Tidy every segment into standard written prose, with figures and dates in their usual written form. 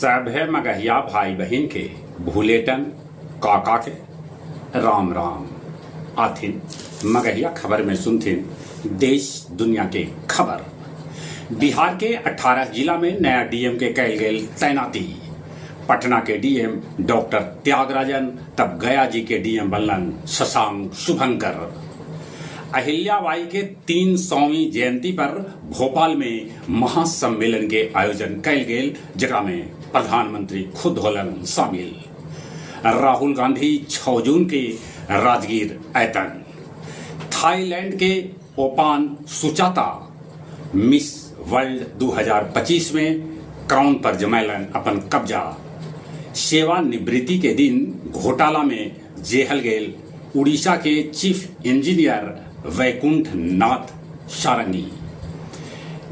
सभे मगहिया भाई बहिन के भूलेटन काका के राम राम। आथिन मगहिया खबर में सुनथिन देश दुनिया के खबर। बिहार के 18 जिला में नया डीएम के कैल गेल तैनाती। पटना के डीएम डॉक्टर त्यागराजन तब गया जी के डीएम बनलन शशांक शुभंकर। अहिल्याबाई के 300वीं जयंती पर भोपाल में महासम्मेलन के आयोजन कैल गेल, जेकरा में प्रधानमंत्री खुद होलन शामिल। राहुल गांधी 6 जून के राजगीर अयतन। थाईलैंड के ओपान सुचाता मिस वर्ल्ड 2025 में क्राउन पर जमैलन अपन कब्जा। सेवानिवृत्ति के दिन घोटाला में जेहल गेल उड़ीसा के चीफ इंजीनियर वैकुंठ नाथ सारंगी।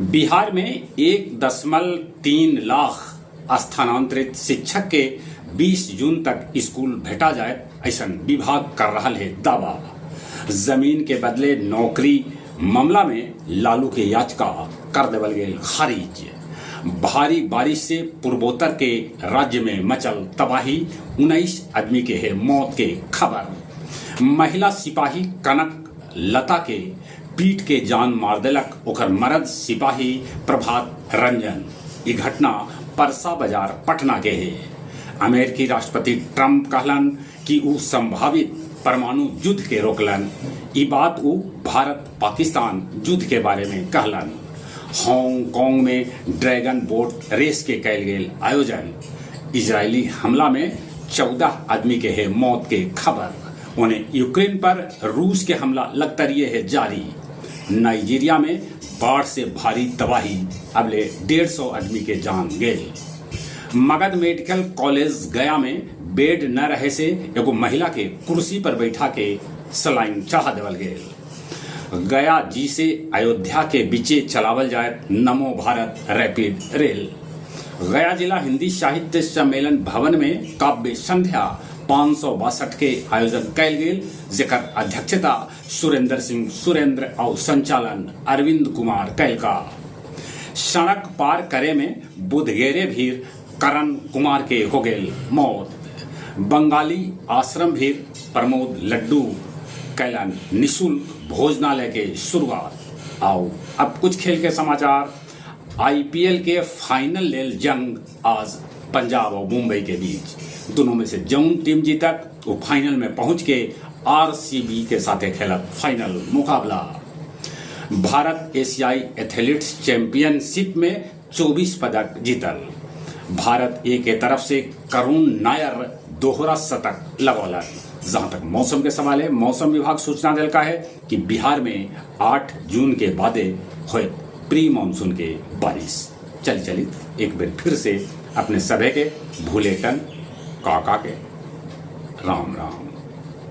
बिहार में 1.3 लाख स्थानांतरित शिक्षक के 20 जून तक स्कूल भेटा जाए, ऐसा विभाग कर रहा है दावा। जमीन के बदले नौकरी मामला में लालू के याचिका कर देवल गेल खारिज। भारी बारिश से पूर्वोत्तर के राज्य में मचल तबाही, 19 आदमी के है मौत के खबर। महिला सिपाही कनक लता के पीट के जान मार देलक ओकर मरद सिपाही प्रभात रंजन। ई घटना परसा बाजार पटना के है। अमेरिकी राष्ट्रपति ट्रंप कहलन कि ऊ संभावित परमाणु युद्ध के रोकलन। ई बात ऊ भारत पाकिस्तान युद्ध के बारे में कहलन। हांगकांग में ड्रैगन बोट रेस के कैल गेल आयोजन। इजरायली हमला में 14 आदमी के है मौत के खबर। उन्हें यूक्रेन पर रूस के हमला लगता रही है जारी। नाइजीरिया में बाढ़ से भारी तबाही, अबले 150 आदमी के जान गए। मगध मेडिकल कॉलेज गया में बेड न रहे से एगो महिला के कुर्सी पर बैठा के सलाइन चढ़ा देवल गेल। गया जी से अयोध्या के बीचे चलावल जाए नमो भारत रैपिड रेल। गया जिला हिंदी साहित्य सम्मेलन भवन में काव्य संध्या 562 के आयोजन कैल गेल, जेकर अध्यक्षता सुरेंद्र सिंह सुरेंद्र और संचालन अरविंद कुमार कैलका। सड़क पार करे में बुधगेरे भीर करण कुमार के हो गेल मौत। बंगाली आश्रम भीर प्रमोद लड्डू कैलन निशुल्क भोजनालय के शुरुआत। आओ अब कुछ खेल के समाचार। आईपीएल के फाइनल लेल जंग आज पंजाब और मुंबई के बीच। दोनों में से जौन टीम जीतक वो फाइनल में पहुंच के आरसीबी के साथे खेलत फाइनल मुकाबला। भारत एशियाई एथलीट्स चैंपियनशिप में 24 पदक जीतल। भारत ए के तरफ से करुण नायर दोहरा शतक लगौलन। जहां तक मौसम के सवाल है, मौसम विभाग सूचना दिलका है कि बिहार में 8 जून के बादे होए प्री मानसून के बारिश। चल चली एक बार फिर से अपने सभे के भूलेटन काका के राम राम।